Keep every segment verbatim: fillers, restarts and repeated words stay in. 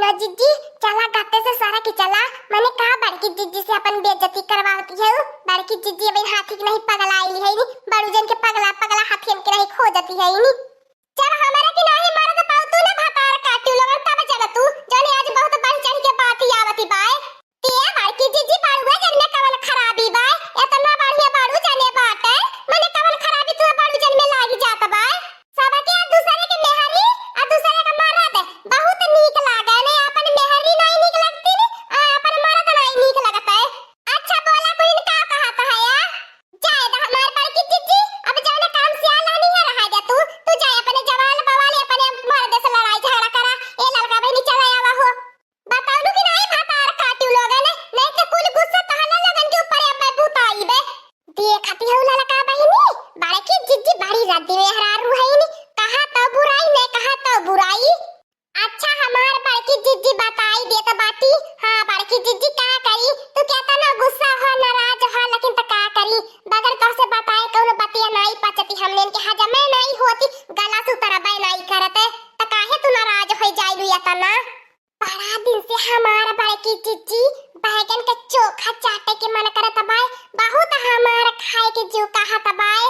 ना जिज्जी, चला गत्ते से सरकि चला। मने का बड़की जिज्जी से अपन बेइज्जती करवावती है? बड़की जिज्जी अबहिन हाथी के नहीं पगलाइली है, बड़ू जन के पगला पगला हाथियन के नहीं खोजती है नी। जब हमरे के नाही मरद पाऊ तू ना भतार काटी लोगन, तब जन तू जने आज बहुत बढ़ चढ़ के बात आवती बाय। ए बड़की जिज्जी, बड़ुआ जन में कवन खराबी बाय? एतना बढ़िया बड़ू जने बाटे, मने कवन खराबी तू बड़ू जन में लाग जात बाय? सबके दूसरे के मेहरी आ दूसरे के मरद बहुत नीक लागे ने, अपन मेहरी नहीं नीक लगती ने, आ अपन मरद नहीं नीक लगता है। अच्छा बोला बहिन, का कहत है या? जाए द हमार बड़की जिज्जी, अब जाने काम से आला नहीं है रहा जा तू, तू जाए अपने जवाल बवाल अपने मरद से लड़ाई झगड़ा करा। ए ललका बहिनी चला आवा हो। बताउनु कि नाही भतार काटिउ लोगन, नहीं तो कुल गुस्सा तहना लोगन के ऊपर अब मैं बुताई बे। देखती हूँ ललका बहिनी, बड़की जिज्जी बड़ी रद्दी में हरारू है नी, कहा तो बुराई ने कहा तो बुराई। अच्छा हमार बड़की जिज्जी बताई देत बाटी। हाँ बड़की जिज्जी का करी, तू केतना गुस्सा हो नाराज हो लेकिन त का करी, बगैर तोहसे बताए कौनो बतिया नाई पचती, हमने इनके हजमे नाई होती, गला से उतरबे नाई करते, त काहे तू नाराज हो जाइलू एतना? बड़ा दिन से हमार बड़की जिज्जी बैगन के चोखा चाटे के मन करत बाय, बहुत हमार खाए के जीव कहत बाय।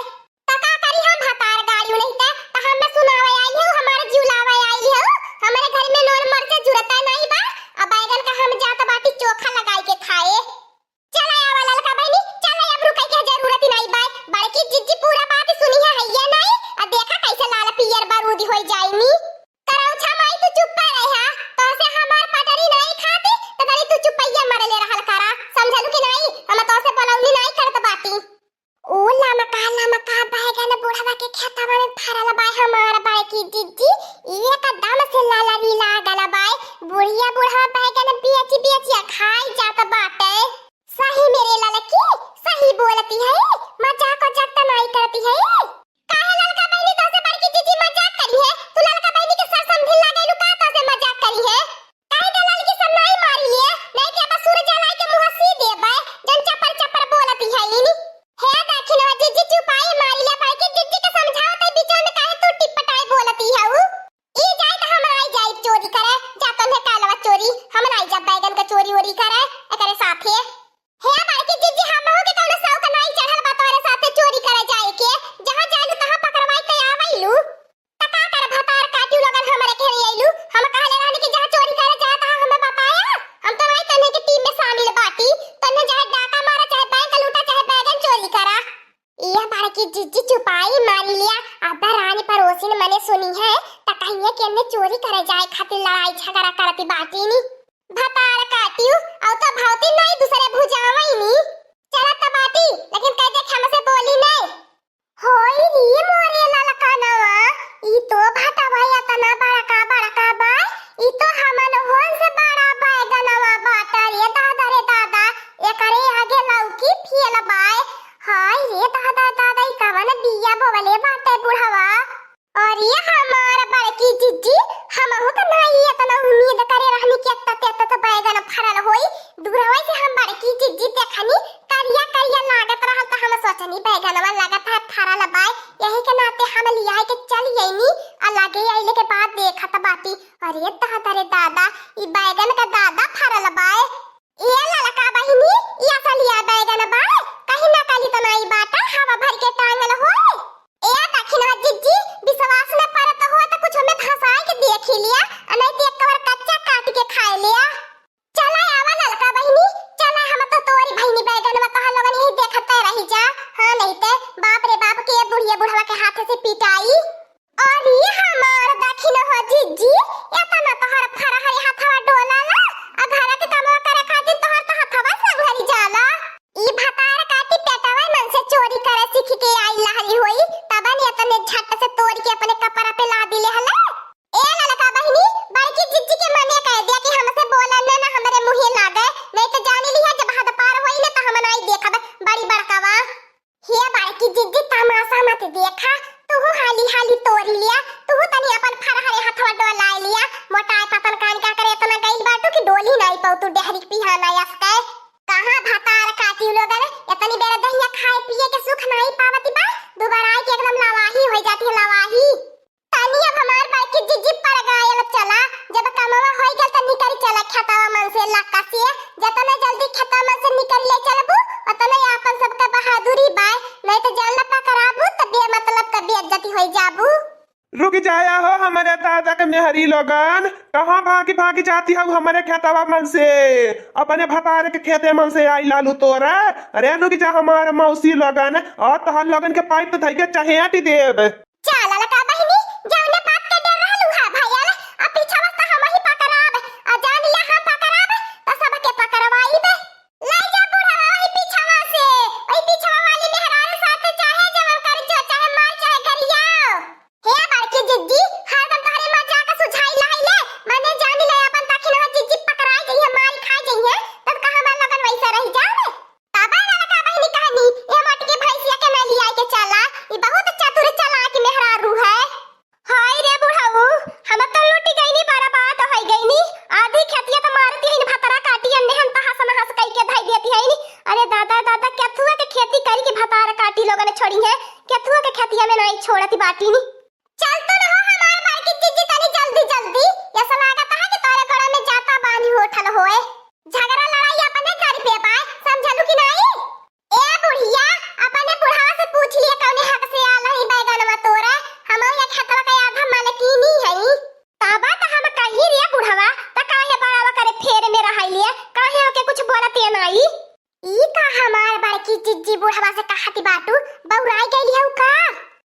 त का करी हम भतार गाड़ी नहीं त, त हम सुनावे आई हूँ, हमार जीव लावे आई हूँ। हमारे घर में नोन मरचा जुरता नहीं बा, अब बैगन का हम जात बाटी चोखा लगाई के खाए। चला आवा ललका बहिनी, चला अब रुके के जरूरत ही नहीं बाय। बड़की जिज्जी पूरा बात सुनी है, है या नहीं? आ देखा कैसे लाल पियर बारूदी होई जाइनी। करौछा माई तू चुप्पा रहा, तोसे हमार पटरी नहीं खाती, त तनी तू चुप्पैया मरले रहल करा, समझलू कि नहीं? हम तोसे बोलौनी नहीं करत बाटी। ओ लमका लमका बैगन बुढ़वा के खेतवा में फरल बाय हमार बड़की जिज्जी, एकदम से ललरी लागल बाय। बुढ़िया बुढ़वा बैगन बेच बेच खाई जात बाटे। सही मेरे ललकी, सही बोलती है, मजाक वजाक त नाई करती है। काहे ललका बहिनी तोसे बड़की जिज्जी मजाक करी है? तू ललका बहिनी के सर समझी लागेलू का तोसे मजाक करी है? काहे के ललकी सब नाई मारी लिए, नहीं के बस सूरज जलाई के मुँह सी देबे, जन चपर चपर बोलती है इनी। हे दखिनवा जिज्जी चुपाई मारी ले, बड़की जिज्जी के समझावत है, बीच में काहे तू टिपटाई बोलती है उ? ई जाए त हम आई जाए चोरी करे, जा तन्हे कालवा चोरी, हम नाई जा बैगन का चोरी ओरी करे, एकरे साथे। हे बड़की जिज्जी, हमहू के कौनो शौक नाई चढ़ल बा तोहरे साथे चोरी करे जाए के, जहाँ जालू तहाँ पकड़वाई त आवैलू। त का कर भतार काटिउ लगन हमरे के अइलू, हम कहले रहनी कि जहाँ चोरी करे जाए तहाँ हमें बताया, हम तो नाई तन्हे के टीम में शामिल बाटी, तन्हे चाहे डाका मारा, चाहे बैंक लूटा, चाहे बैगन चोरी करा। यह बड़की जिज्जी चुपाई मारी लिया, अब रानी पड़ोसिन मने सुनी है, त कहिए कि हमने चोरी करे जाए खातिर लड़ाई झगड़ा करती बाटी नी। भतार काटिउ, औ तो भौती नहीं दूसरे भुजावई नी। चलत त बाटी, लेकिन कह दे कि हमसे बोली नहीं। होई री मोरे ललकनवा, ई तो भटवा एतना बड़का बड़का बा, ई तो हमन होन से बड़ा बैगनवा बाटा रे दादा रे दादा, एकरे आगे लौकी फेल बाय। हाय रे दादा दादा, ई कवन बिया बोवले बाटे बुढ़वा। अरे हमार बड़की जिज्जी, हमहू त नाई एतना उम्मीद करे रहनी कि एतना तेतना त बैगन फरल होई। दूरवा से हम बड़की जिज्जी देखनी, करिया करिया लागत रहल त हम सोचनी बैगनवा लागत है फरल बाय, यही के नाते हम लियाए के चल अइनी। आ लगे अइले के बाद देखत बाटी, अरे दादा रे दादा, ई बैगन का दादा फरल बाय। ए ललका बहिनी, ई असलिया बैगन बा, कहीं नकली त नाई बाटा, हवा भर के टांगल होई। ए दखिनवा जिज्जी, विश्वास न परत हो त कुछ में धसाए के देखी लिया, आ नहीं त एक बार कच्चा काट के खाए लिया। चला आवा ललका बहिनी, चला हम तो तोरी बहिनी बैगन में तोहा लोगन यही देखते रही जा। हाँ नहीं ते बाप रे बाप के बुढ़िया बुढ़वा के हाथ से पिटाई। अरे हमार दखिन हो जिज्जी, एतना तोहर फरहरी हथवा डोलाला, आ घर के कमवा करे खातिर तोहर तो हथवा संघरी जाला। ई भतार काटी पेटवा मन से चोरी करे सीख के आई लहली होई, तबन एतने झट से तोड़ के अपने कपड़ा पे लादी लेहले। ए ललका बहिनी, बड़की जिज्जी के मने कह दिया कि हमसे बोला न, न हमरे मुँहे लागे, नहीं तो जानी लिहा जब हद पार होई न तो हम नाई देखब बड़ी बड़कावा। हे बड़की जिज्जी, तमाशा मत देखा, तुहू हाली हाली तोरी लिया, तुहू तनी अपन फरहरे हथवा डोलाए लिया। मोटाए पतन कान का करे एतना गइल बाटू कि डोली नाई पाऊ तू डेहरी पिहाना असके। कहाँ भतार काटी लोगन, एतनी बेर दहिया खाए पिए के सुख नाई पावती बा, दुबारा आए के एकदम लवाही हो जाती है, लवाही। त बाबू। रुक जाया हो हमरे दादा के मेहरी लोगन, कहाँ भागी भागी जाती हऊ हमरे खेतवा मन से, अपने भतारे के खेते मन से आई लालू तोरा। अरे रुक जा हमार मौसी लोगन, और तोहर लोगन के पाइप तो धइके चहेट देब। जा ललका बहिनी, जौने बात के डर रहलू हा भयल, अब पीछवा से हमही पकड़ाब, आ जान लिया हम पकड़ाब, त सबके पकड़वाइब। लाई जा बुढ़वा वही पीछवा से, वही पीछवा वाली मेहरारू साथे चाहे जवन कर जो, चाहे मार, चाहे गरियाओ। हे बड़की जिज्जी, हरदम तोहरे मजाक सुझाई लहैले, मने जान ले अपन तखिन हो जिज्जी पकड़ाई जइहे, मारी खाई जइहे, तब का हमार लगन वैसे रह जावे? तब ललका बहिनी कहनी, ए मोटकी भैंसिया के न लियाई के चला, ई बहुत चतुर चालाक मेहरारू है। हाय रे बुढ़ऊ, हम तो लूटी गईनी, बर्बाद होई गईनी। आधी खेतिया तो मारती हईन, भतरा काटी अन्ने हम तहस नहस कई के धई देती हईन। अरे दादा, दादा, केथुआ के खेती करी के भतार काटी लोगन छोड़ी है, केथुआ के खेतिया में नाई छोड़ती बाटी नी। चल तो न हो हमार बड़की जिज्जी तनी जल्दी जल्दी, ऐसा लागत है कि तोरे गोड़ा में जाता बानी होठल होए। झगड़ा लड़ाई अपने करी पे पाए, समझलू कि नाई? ए बुढ़िया, अपने बुढ़वा से पूछ लिए कौने हक से आल हई बैगनवा तोरे, हम ये खेतवा के आधा मालकिनी हई। तबा त हम कही रे बुढ़वा, त काहे बड़वा करे फेर में रहै लिए, काहे ओके कुछ बोलत ये नाई? ई का हमार बड़की जिज्जी बुढ़वा से कहती बाटू, बौराई गइली हऊ का?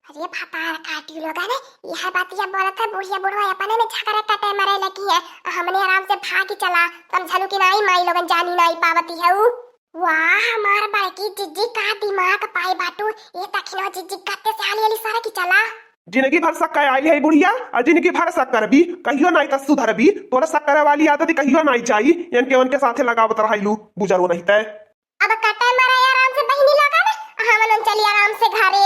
अरे भतार काटी लोगन, यह बतिया बोलत है बुढ़िया बुढ़वा अपने में झगड़ा कटे मरे लगी है, हमने आराम से भागी चला, समझलू कि नाई माई लोगन जानी नाई पावती हऊ। वाह, हमार बड़की जिज्जी का दिमाग पाई बाटू। ए तखिनो जिज्जी कत्ते से आली आली सारा की चला। जिंदगी भर शक आइल है बुढ़िया, और जिंदगी भर शक करबी, कहियो नाई त सुधरबी। तोरा शक करे वाली आदत कहियो नाई जाई, इनके उनके साथे लगावत रहलू, बुजरो नहीं तै। अब कटे मरे आराम से बहिनी लोगन, हमन चली आराम से घरे।